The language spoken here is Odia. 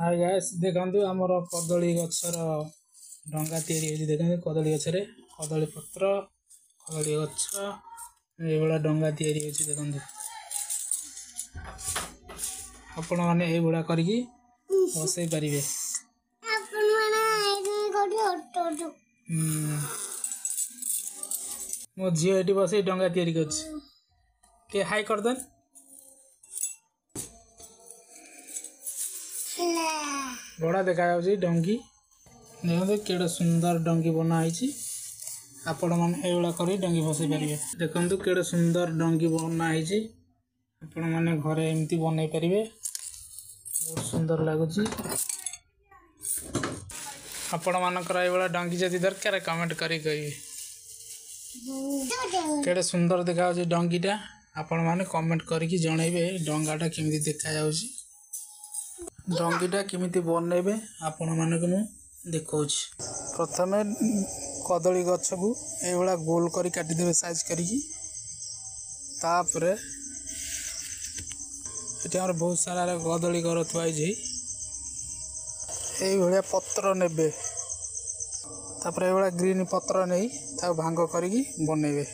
ହାଇ ଗାଇସ୍, ଦେଖନ୍ତୁ ଆମର କଦଳୀ ଗଛର ଡଙ୍ଗା ତିଆରି ହେଇଛି। ଦେଖନ୍ତୁ କଦଳୀ ଗଛରେ କଦଳୀ ପତ୍ର, କଦଳୀ ଗଛ, ଏଇଭଳିଆ ଡଙ୍ଗା ତିଆରି ହେଇଛି। ଦେଖନ୍ତୁ ଆପଣମାନେ ଏଇଭଳିଆ କରିକି ବସେଇ ପାରିବେ। ମୋ ଝିଅ ଏଠି ବସେଇ ଡଙ୍ଗା ତିଆରି କରୁଛି। ଟିକେ ହାଇ କରିଦେନ୍। ବଢ଼ିଆ ଦେଖାଯାଉଛି ଡଙ୍ଗି। ଦେଖନ୍ତୁ କେଡ଼େ ସୁନ୍ଦର ଡଙ୍ଗି ବନା ହେଇଛି। ଆପଣମାନେ ଏଇଭଳିଆ କରି ଡଙ୍ଗି ଭସେଇ ପାରିବେ। ଦେଖନ୍ତୁ କେଡ଼େ ସୁନ୍ଦର ଡଙ୍ଗି ବନା ହେଇଛି। ଆପଣମାନେ ଘରେ ଏମିତି ବନେଇ ପାରିବେ। ବହୁତ ସୁନ୍ଦର ଲାଗୁଛି। ଆପଣମାନଙ୍କର ଏଇଭଳିଆ ଡଙ୍ଗି ଯଦି ଦରକାର, କମେଣ୍ଟ କରି କହିବେ। କେଡ଼େ ସୁନ୍ଦର ଦେଖାଯାଉଛି ଡଙ୍ଗିଟା। ଆପଣମାନେ କମେଣ୍ଟ କରିକି ଜଣେଇବେ ଡଙ୍ଗାଟା କେମିତି ଦେଖାଯାଉଛି। ଡଙ୍ଗିଟା କେମିତି ବନେଇବେ ଆପଣମାନଙ୍କୁ ମୁଁ ଦେଖାଉଛି। ପ୍ରଥମେ କଦଳୀ ଗଛକୁ ଏଇଭଳିଆ ଗୋଲ କରି କାଟିଦେବେ ସାଇଜ୍ କରିକି। ତାପରେ ଏଠି ଆମର ବହୁତ ସାରା କଦଳୀ ଘର ଥୁଆ ହେଇଛି। ଏଇଭଳିଆ ପତ୍ର ନେବେ, ତାପରେ ଏଇଭଳିଆ ଗ୍ରୀନ୍ ପତ୍ର ନେଇ ତାକୁ ଭାଙ୍ଗ କରିକି ବନେଇବେ।